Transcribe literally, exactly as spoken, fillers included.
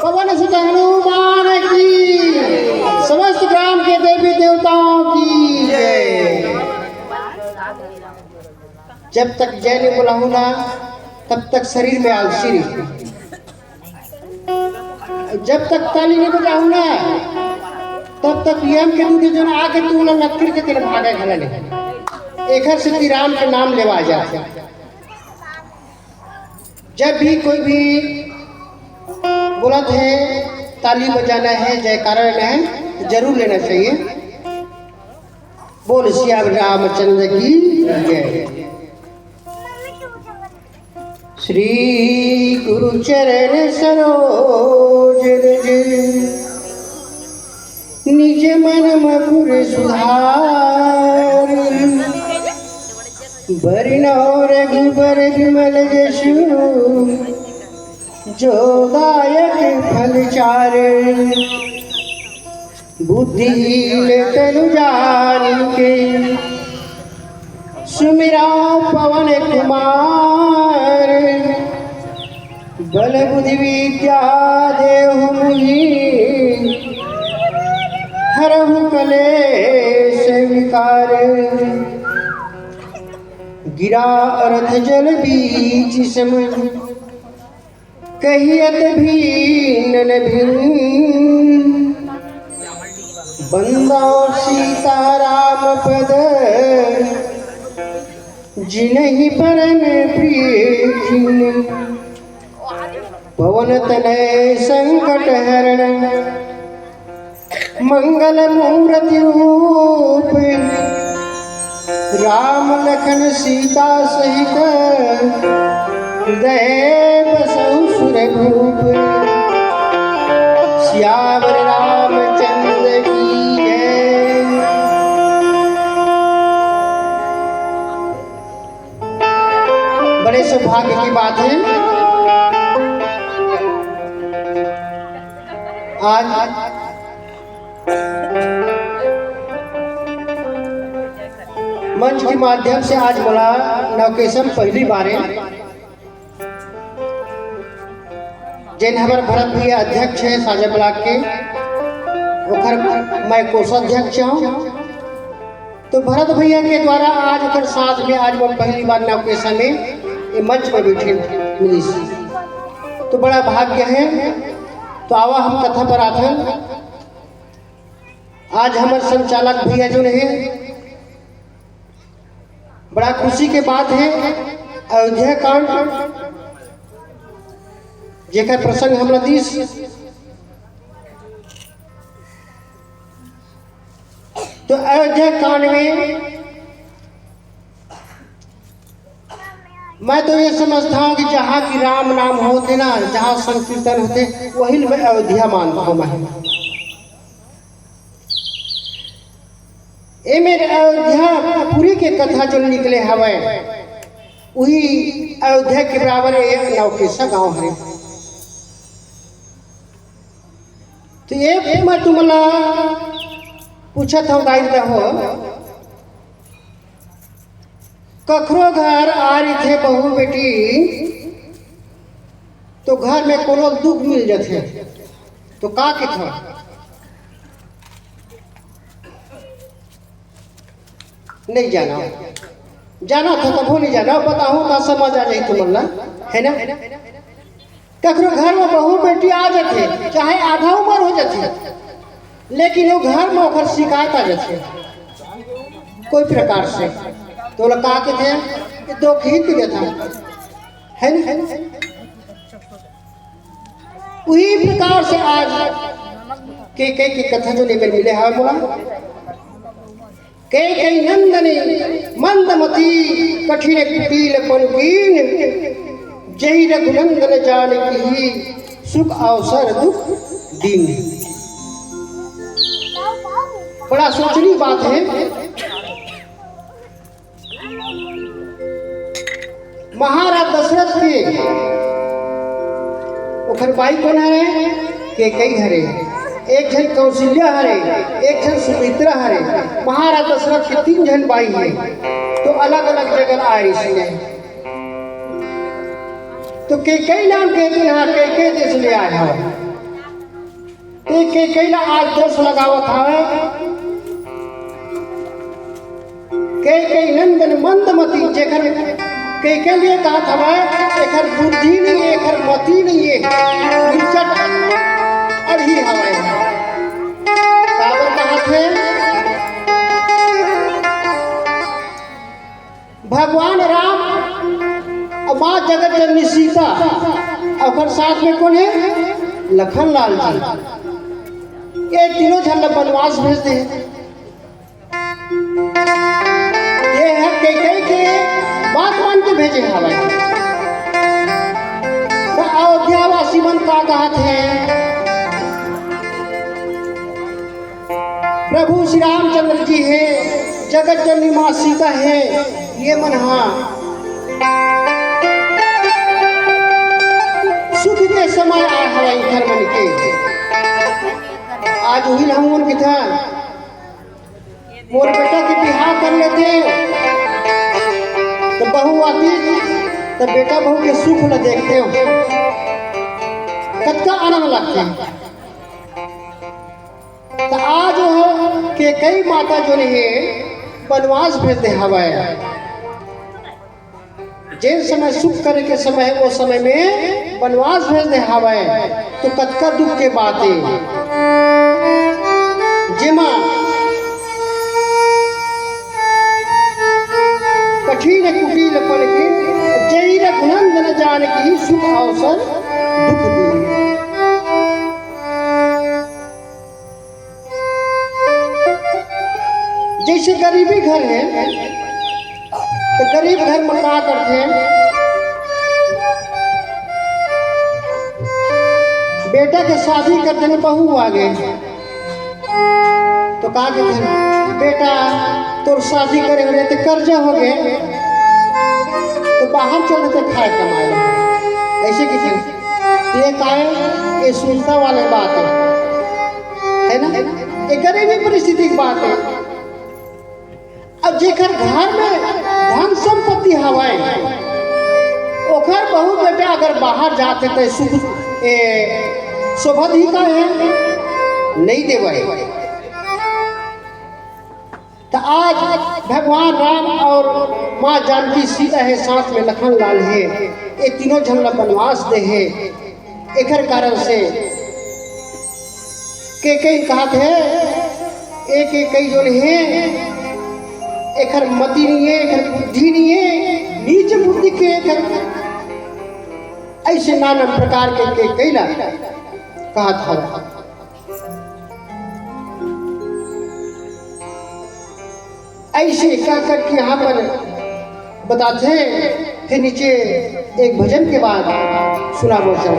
पवन सुत हनुमान की, समस्त ग्राम के देवी देवताओं की जय। जब तक जय नहीं बोलाहूँ ना, तब तक शरीर में आलसी रही। जब तक ताली नहीं बजाहूँ ना, तब तक यम के दूत जन आके तू ना लक्कड़ के तेरे भागे घला नहीं। एकर से कि राम के नाम लेवा जाए। जब भी कोई भी बोलत है, ताली बजाना है, जयकारा लेना है, तो जरूर लेना चाहिए। बोल सियावर रामचंद्र की जय। श्री गुरु चरण सरोज रज, निज मन मकुर सुधार। बरनौ रघुबर विमल जसु, जो दायक फल चार। बुद्धिहीन तनु जानिके, सुमिरौ पवन कुमार। बल बुद्धि विद्या देहु मोहि, हरहु कलेश विकार। गिरा अरथ जल बीच सम, कहियत भीन न भिन। बंदौ सीताराम पद, जिनहि परम प्रिय जिन। पवन तनय संकट हरण, मंगल मूरति रूप। राम लखन सीता सहित, हृदय बसहु सुर भूप। सियावर रामचंद्र की जय। बड़े सौभाग्य की बात है, आज मंच के माध्यम से आज मोला नवकेसम पहली बार है, जेन हमर भरत भैया अध्यक्ष है साजा ब्लॉक के, ओकर मैं कोषाध्यक्ष हूँ। तो भरत भैया के द्वारा आज ओकर साथ में आज मैं पहली बार नवकेसम में ये मंच में बैठे मिलिस, तो बड़ा भाग्य है। तो आवा हम कथा पर आथन। आज हमर संचालक भैया जो रहे, बड़ा खुशी के बात है, अयोध्या कांड जेकर प्रसंग हमला दिस, तो अयोध्या कांड में मैं तो ये समझता हूँ कि जहाँ की राम नाम होते ना, जहाँ संकीर्तन होते, वही मैं अयोध्या मानता हूँ मैं। ए मेरे अयोध्यापुरी के कथा जो निकले हवय, वही अयोध्या के बराबर ये नवकेसा गांव है। तो ये मैं तुमला पूछत हूँ, गाइस हो, कखरो घर आ रहिथे बहू बेटी, तो घर में कोनो दुख मिल जथे, तो का कथे? नहीं जाना, जाना था तभो नहीं जाना, बताओ का समझ आ जाए तुमन ला, है ना? कखरो घर में बहू बेटी आ जाथे, चाहे आधा उम्र हो जाथे, लेकिन वो घर में ओकर शिकायत आ जाथे कोई प्रकार से, तो ओला का कथे? ये दुख ही देता, है ना? वही प्रकार से आज कैकेयी के कथा जो निकल मिले हवे मोला, कैकेयी नंदनी मंदमती कठिन कुटिल पन कीन, जहि रघुनंदन जानकी सुख अवसर दुख दीन। बड़ा सोचनी बात है। महाराज दशरथ के ओखर बाई कोन हरे? कैकेयी हरे। एक झन कौशल्या हरे, एक झन सुमित्रा हरे। महाराज दशरथ के तीन झन बाई हे, तो अलग-अलग जगह आए रिहिस हे। तो कैकेयी नाम के दिन हा कैकेयी देश ले आए हवय। के, के, कैला आज दोष लगावत हवय। के, के नंदन मंदमती, जेकर के, के लिए कहत हवय, एकर बुद्धि नहीं है, एकर मति नहीं है, निचट अड़ही हवय। काबर कहत हे? भगवान राम अउ माँ जगत जननी सीता, अउ ओकर साथ में कोन हे? लखन लाल जी। ये तीनों झन ला बनवास भेज दे। ये ह कैकेयी के बात मान के भेजे हवय। त अयोध्या वासी मन का कहत हे? प्रभु श्री रामचंद्र जी हे, जगत जननी माँ सीता हे, ये मन हा सुख के समय आय हवय घर मन के। आज उही ला हमन किथन मोर बेटा के बिहाव कर लेते, त बहू आती, त बेटा बहू के सुख ल देखते हो, कतका आनंद लगते। त आज वो कैकेयी माता जो हे बनवास भेज दे हवय। जेन समय सुख करे के समय हे, वो समय में बनवास भेज दे हवय, तो कतका दुख के बात हे। जेमा कठिन कुटिल पलकिन, जई रघुनंदन जानकी सुख अवसर दुख दीन। जैसे गरीबी घर हे, त गरीब घर में का करथे? बेटा के शादी करथे, बहू आगे, त का कथे? बेटा, तोर शादी करे होगे त कर्जा होगे, त बाहर चल देते खाए कमाए। ऐसे कथे। ये काय? ये सुनता वाले बात हे, है ना? ये गरीबी परिस्थिति के बात हे। अब जेकर घर में धन संपत्ति हवय, ओकर बहू बेटा अगर बाहर जाथे त सुख, ए, शोभा दिही का हे? नहीं देवय। त आज भगवान राम अउ माँ जानकी सीता हे, साथ में लखन लाल हे, ये तीनों झन ला बनवास दे हे। एकर कारण से कैकेयी कहत हे, ए कैकेयी जोन हे, एकर मति नहीं हे, एकर बुद्धि नहीं हे, नीच बुद्धि के एकर, ऐसे नाना प्रकार के कैकेयी ला कहत हवय। ऐसे का करके यहाँ पर बताथे। फिर नीचे एक भजन के बाद सुनाबो चल।